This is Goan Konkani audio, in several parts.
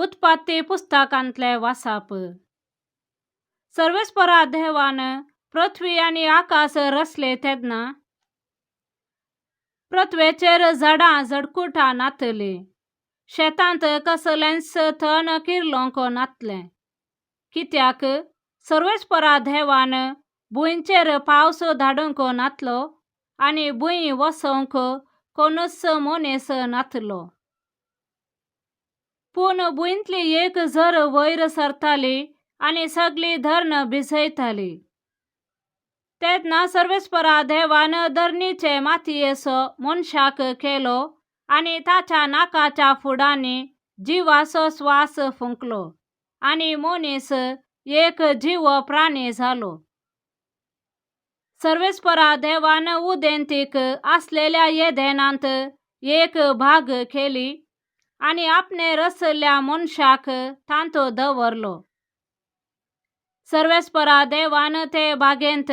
उत्पत्ती पुस्तकांतलें वाचप. सर्वेस्परा देवान पृथ्वी आनी आकाश रचले तेन्ना पृथ्वेचेर झाडां झडकुटां नातलीं, शेतांत कसलेंच तण किर्लोंक नातलें, कित्याक सर्वेस्परा देवान भुंयचेर पावस धाडूंक नातलो आनी भूंय वसोवंक कोणूच मनीस नातलो. पूण भुंयतली एक झर वयर सरताली आनी सगळी धरण भिजयताली. तेन्ना सर्वेस्परा देवान धरणीचे मातयेचो मनशाक केलो आनी ताच्या नाकाच्या फुडांनी जिवाचो स्वास फुंकलो आनी मनीस एक जिवो प्राणी जालो. सर्वेस्परा देवान उदेंतीक आसलेल्या येदेनांत एक भाग केली आनी आपणे रचल्ल्या मनशाक तांतो दवरलो. सर्वेस्परा देवान ते बागेंत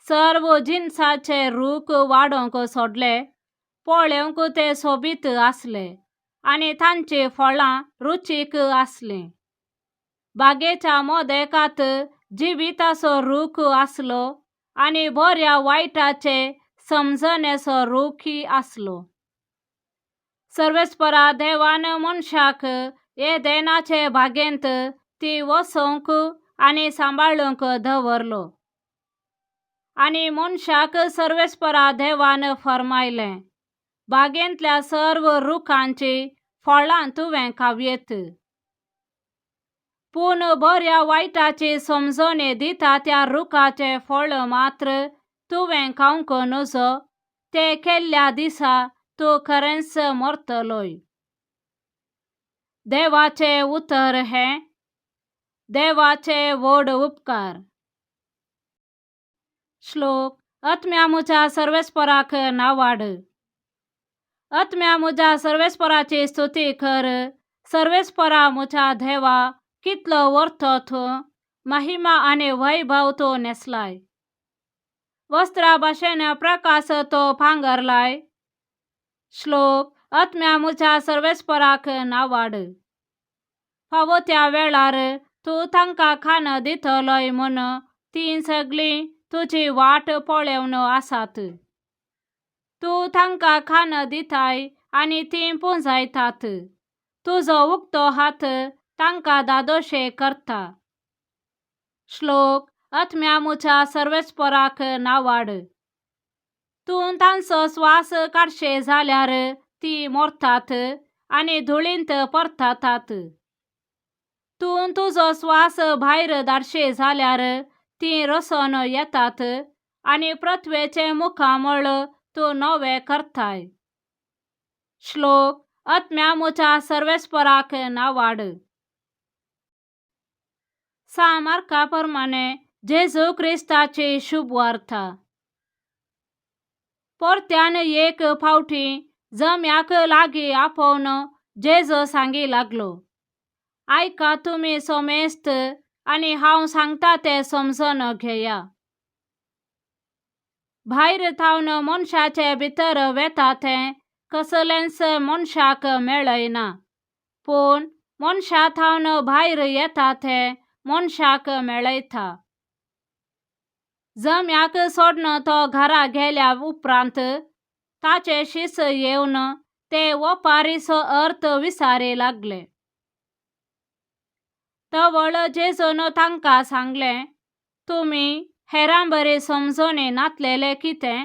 सर्व जिनसाचे रूख वाडोवंक सोडले, पळोवंक ते सोबीत आसले आनी तांचीं फळां रुचीक आसलीं. बागेच्या मदेकात जिविताचो रूख आसलो आनी बऱ्या वायटाचे समजणेचो रुखय आसलो. सर्वेस्परा देवान मनशाक येदेनाचे बागेंत ती वसोवंक आनी सांबाळूंक दवरलो. आनी मनशाक सर्वेस्परा देवान फर्मायलें, बागेंतल्या सर्व रुखांची फळां तुवें खावयेत, पूण बऱ्या वायटाची समजणी दिता त्या रुखाचें फळ मात्र तुवें खावंक नजो, तें केल्ल्या दिसा तूं खरेंच मरतलोय. देवाचें उतर हें. देवाचे व्हड उपकार. श्लोक. आत्म्या म्हज्या सर्वेस्पराक नावाड. आत्म्या म्हज्या सर्वेस्पराची स्तुती कर. सर्वेस्परा म्हज्या देवा, कितलो व्हरतो तूं, महिमा आनी वैभव तूं न्हेसलाय, वस्त्रा भाशेन प्रकाश तो पांगरलाय. श्लोक. आत्म्या म्हज्या सर्वेस्पराक नावाड. फावो त्या वेळार तूं तांकां खाण दितलोय म्हूण तीं सगळीं तुजी वाट पळोवन आसात. तूं तांकां खाण दिताय आनी तीं पुंजायतात. तुजो उक्तो हात तांकां धादोशे करता. श्लोक. आत्म्या म्हज्या सर्वेस्पराक नावाड. तूं तांचो स्वास काडशे जाल्यार तीं मरतात आनी धुळींत परततात. तूं तुजो स्वास भायर धाडशे जाल्यार तीं रसोन येतात आनी पृथ्वेचें मुखामळ तूं नवें करताय. श्लोक. आत्म्या म्हज्या सर्वेस्पराक नावाड. सा मार्का प्रमाणे जेजू क्रिस्ताची शुभवार्ता. परत्यान एक फावटी जम्याक लागीं आपोवन जेजू सांगी लागलो, आयका तुमी समेस्त आनी हांव सांगता तें समजून घेया. भायर थावन मनशाचे भितर वेता तें कसलेंच मनशाक मेळयना, पूण मनशा थावन भायर येता तें मनशाक मेळयता. जम्याक सोडून तो घरा गेल्या उपरांत ताचे शीस येवन ते ओपारीचो अर्थ विचारी लागले. तवळ जेजून तांकां सांगलें, तुमी हेरां बरी समजणी नातलेलें कितें?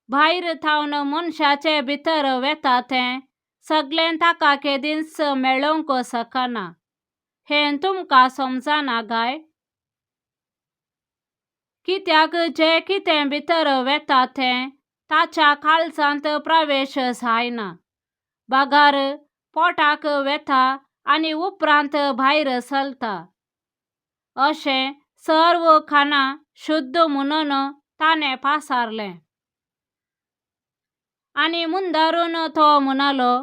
भायर थावन मनशाचे भितर वेता तें सगळें ताका केदींच मेळोवंक शकना, हें तुमकां समजना काय? कित्याक जें कितें भितर वेता तें ताच्या काळजांत प्रवेश जायना, बगर पोटाक वेता आनी उपरांत भायर चलता. अशें सर्व खाणां शुद्ध म्हणून ताणें पासारलें. आनी मुंदारून तो म्हणालो,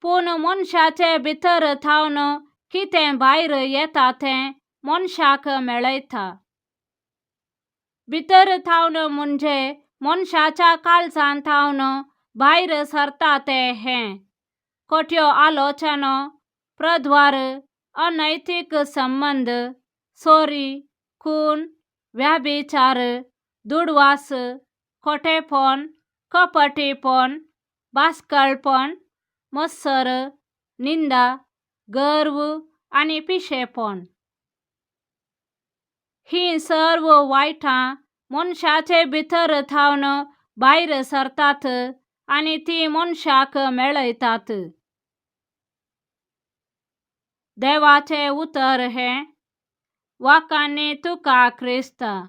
पूण मनशाचे भितर थावन कितें भायर येता तें मनशाक मेळयता. भितर थावन म्हणजे मनशाच्या काळजांत थावन भायर सरता तें हें खोट्यो आलोचना, प्रद्वार, अनैतीक संबंद, चोरी, खून, व्याभिचार, दुडवास, खोटेपण, कपटीपण, बास्कळपण, मत्सर, निंदा, गर्व आनी पिशेपण. हीं सर्व वायटां मनशाचे भितर थावन भायर सरतात आनी तीं मनशाक मेळयतात. देवाचें उतर हें. वाखाणणी तुका क्रिस्ता.